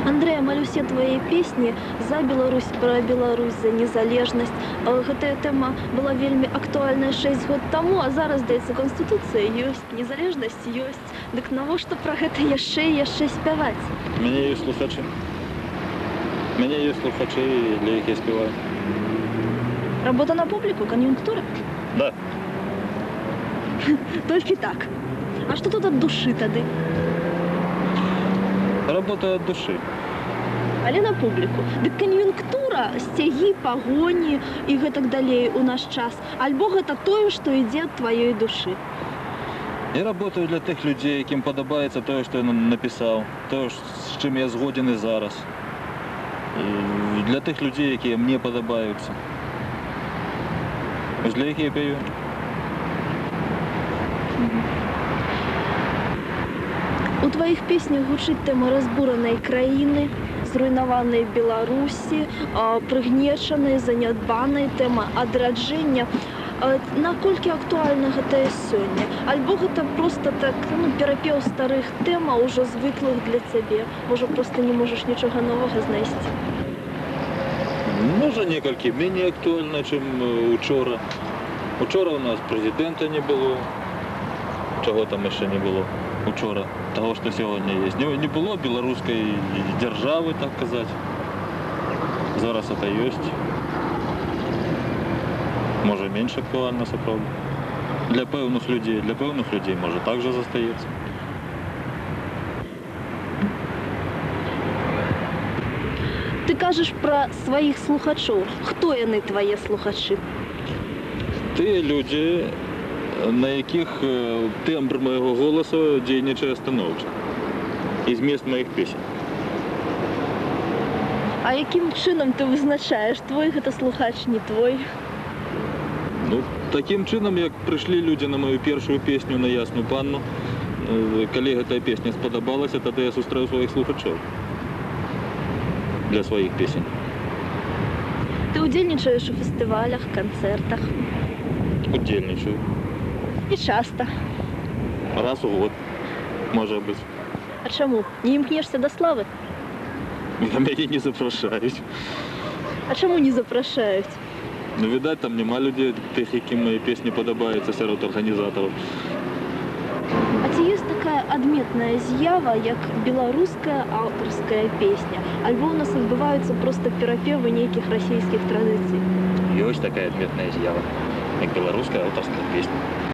Андрэй, амаль усе твае песні за Беларусь, пра Беларусь, за незалежнасць. Гэтая тэма была вельмі актуальная 6 год таму, а зараз, здаецца, Канстытуцыя ёсць, незалежнасць ёсць. Дык навошта пра гэта яшчэ і яшчэ спяваць? У мяне ёсць слухачы. У мяне ёсць слухачы, для якіх я спяваю. Работа на публіку, кан'юнктура? Да. Толькі так. А што тут ад душы тады? Работа ад душы. Але на публіку. Дык кан'юнктура, сцягі, пагоні і гэтак далей у наш час. Альбо гэта тое, што ідзе ад тваёй душы. Я работаю для тых людзей, якім падабаецца тое, што я напісаў, тое, з чым я згодзен і зараз. Для тых людзей, якія мне падабаюцца. Вось для якіх я пяю. У тваіх песнях гучыць тэма разбуранай краіны, зруйнаванай Беларусі, прыгнечанай, занядбанай, тэма адраджэння. Наколькі актуальна гэта сёння? Альбо гэта проста так, перапеў старых тэм, а ўжо звыклых для цябе? Можа, проста не можаш нічога новага знайсці? Можа, некалькі меней актуальна, чым учора. Учора у нас прэзідэнта не было. Чаго там яшчэ не было учора? Таго, што сёння ёсць. Не было беларускай дзяржавы, так казаць. Зараз это ёсць. Можа, менш актуальна, сапраўды. Для пэўных людзей, можа, так жа застаецца. Ты кажаш пра сваіх слухачоў. Хто яны, твае слухачы? Тыя людзі, на якіх тэмбр майго голасу дзейнічае станоўча і змест маіх песень. А якім чынам ты вызначаеш, твой гэта слухач, не твой? Такім чынам, як прыйшлі людзі на маю першую песню на Ясну панну, калі гэтая песня спадабалася, тады я сустрэў сваіх слухачоў для сваіх песень. Ты ўдзельнічаеш у фестывалях, канцэртах? Удзельнічаю. І часта? Раз у год, можа быць. А чаму? Не імкнешся да славы? Мяне не запрашаюць. А чаму не запрашаюць? Відаць, там няма людзей, тых, якім мае песні падабаюцца сярод арганізатараў. А ці ёсць такая адметная з'ява, як беларуская аўтарская песня? Альбо ў нас адбываюцца проста перапевы нейкіх расійскіх традыцый? Ёсць такая адметная з'ява, як беларуская аўтарская песня.